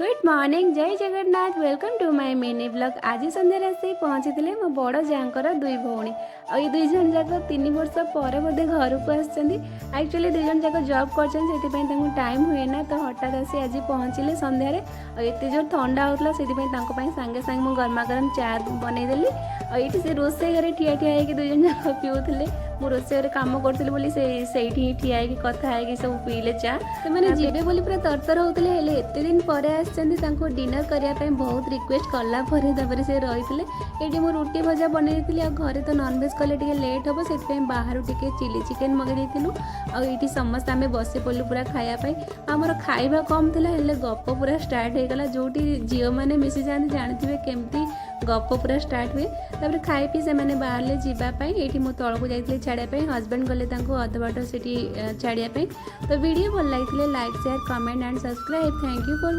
Good morning, ଜୟ Jagannath. Welcome to my mini vlog. ଆଜି ସନ୍ଧ୍ୟାରେ ଆସି ପହଞ୍ଚିଥିଲେ ମୋ ବଡ଼ ଯାଆଙ୍କର ଦୁଇ ଭଉଣୀ। ଆଉ ଏଇ ଦୁଇ ଜଣ ଯାକ 3 ବର୍ଷ ପରେ ବୋଧେ ଘରକୁ ଆସିଛନ୍ତି। ଆକ୍ଚୁଆଲି ଦୁଇ ଜଣ ଯାକ ଜବ୍ କରିଛନ୍ତି, ସେଥିପାଇଁ ତାଙ୍କୁ ଟାଇମ୍ ହୁଏ ନା। ତ ହଠାତ୍ ଆସି ଆଜି ପହଞ୍ଚିଲେ ସନ୍ଧ୍ୟାରେ। ଆଉ ଏତେ ଜୋର ଥଣ୍ଡା ହେଉଥିଲା, ସେଥିପାଇଁ ତାଙ୍କ ପାଇଁ ସାଙ୍ଗେ ସାଙ୍ଗେ ମୁଁ ଗରମା ଗରମ ଚା ବନେଇଦେଲି। ଆଉ ଏଇଠି ସେ ରୋଷେଇ ଘରେ ଠିଆ ଠିଆ ହେଇକି ଦୁଇ ଜଣ ଯାକ ପିଉଥିଲେ। ମୁଁ ରୋଷେଇ ଘରେ କାମ କରୁଥିଲି ବୋଲି ସେ ସେଇଠି ହିଁ ଠିଆ ହେଇକି କଥା ହେଇକି ସବୁ ପିଇଲେ ଚା। ସେମାନେ ଯିବେ ବୋଲି ପୁରା ତରତର ହେଉଥିଲେ, ହେଲେ ଏତେ ଦିନ ପରେ ଆସିଛନ୍ତି, ତାଙ୍କୁ ଡିନର କରିବା ପାଇଁ ବହୁତ ରିକ୍ୱେଷ୍ଟ କଲା ପରେ ତାପରେ ସେ ରହିଥିଲେ। ଏଇଠି ମୁଁ ରୁଟି ଭଜା ବନେଇ ଦେଇଥିଲି। ଆଉ ଘରେ ତ ନନଭେଜ୍ କଲେ ଟିକେ ଲେଟ୍ ହେବ, ସେଥିପାଇଁ ବାହାରୁ ଟିକେ ଚିଲି ଚିକେନ୍ ମଗେଇ ଦେଇଥିଲୁ। ଆଉ ଏଇଠି ସମସ୍ତେ ଆମେ ବସି ପଡ଼ିଲୁ ପୁରା ଖାଇବା ପାଇଁ। ଆମର ଖାଇବା କମ୍ ଥିଲା, ହେଲେ ଗପ ପୁରା ଷ୍ଟାର୍ଟ ହେଇଗଲା। ଯେଉଁଠି ଝିଅମାନେ ମିଶିଯାଆନ୍ତି, ଜାଣିଥିବେ କେମିତି ଗପ ପୁରା ଷ୍ଟାର୍ଟ ହୁଏ। ତାପରେ ଖାଇ ପିଇ ସେମାନେ ବାହାରିଲେ ଯିବା ପାଇଁ। ଏଇଠି ମୁଁ ତଳକୁ ଯାଇଥିଲି ଛାଡ଼ିବା ପାଇଁ। ହଜବେଣ୍ଡ ଗଲେ ତାଙ୍କୁ ଅଧ ବାଟ ସେଠି ଛାଡ଼ିବା ପାଇଁ। ତ ଭିଡ଼ିଓ ଭଲ ଲାଗିଥିଲେ like, share, comment and subscribe. Thank you for